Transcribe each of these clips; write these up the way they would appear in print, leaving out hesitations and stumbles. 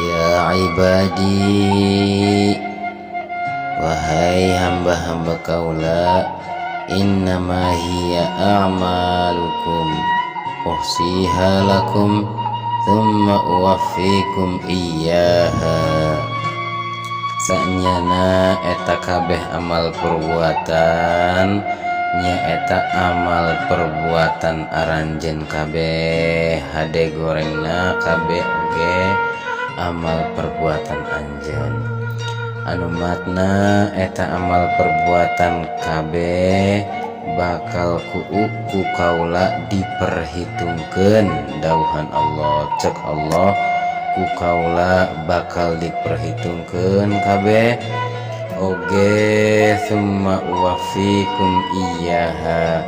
Ya ibadi, wahai hamba-hamba kaula, innama hiya a'malukum uhsiha lakum thumma uwaffikum iyyaha. Sanyana eta kabeh amal perbuatan, nyaeta amal perbuatan aranjeun kabeh, hade gorengna kabeh oge amal perbuatan anjeun. Anu matna eta amal perbuatan kabeh bakal ku kaula diperhitungkeun. Dauhan Allah, cek Allah, ku kaula bakal diperhitungkeun kabeh oge. Tsumma uwaffikum iyyaha,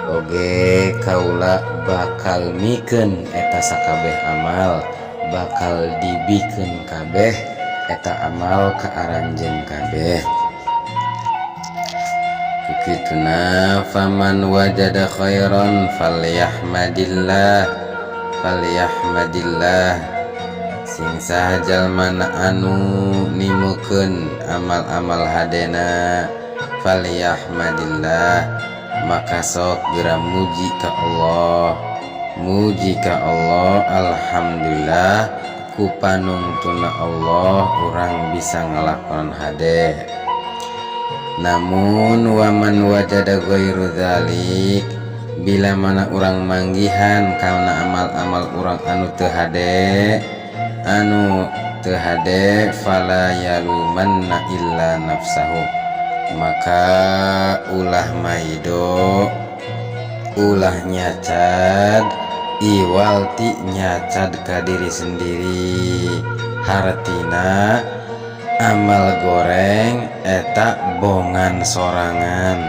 oge kaula bakal mikeun eta sakabeh amal, bakal dibikeun kabeh eta amal ka aranjeun kabeh. Kukituna, faman wajada khairan falyahmadillah, falyahmadillah. Sing saha jalmana anu nimukeun amal-amal hadena, falyahmadillah, maka sok geura muji ka Allah, muji ka Allah. Alhamdulillah, ku panungtuna Allah urang bisa ngalakonan hade. Namun waman wajada ghairu dzalik, bila mana urang manggihan karena amal-amal urang anu teu hade, anu teu hade, fala yalumanna illa nafsahu, maka ulah maido, ulah nyacad, iwal ti nyacad ka diri sendiri. Hartina amal goreng eta bongan sorangan,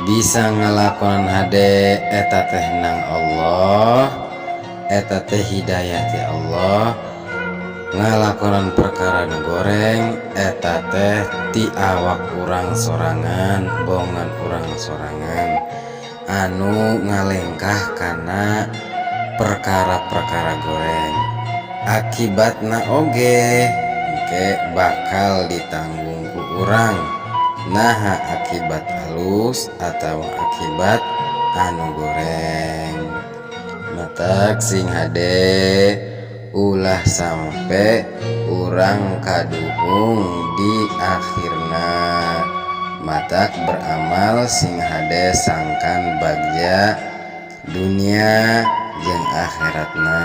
bisa ngalakonan hade eta teh nang Allah, eta teh hidayah ti Allah. Ngalakonan perkara nu goreng eta teh ti awak urang sorangan, bongan urang sorangan anu ngalengkah kana perkara-perkara goreng. Akibatna oge engke bakal ditanggung ku urang, naha akibat halus atau akibat anu goreng. Matak sing hade, ulah sampai urang kaduhung di akhirna. Matak beramal sing hade, sangkan bagja dunia jeung akhiratna.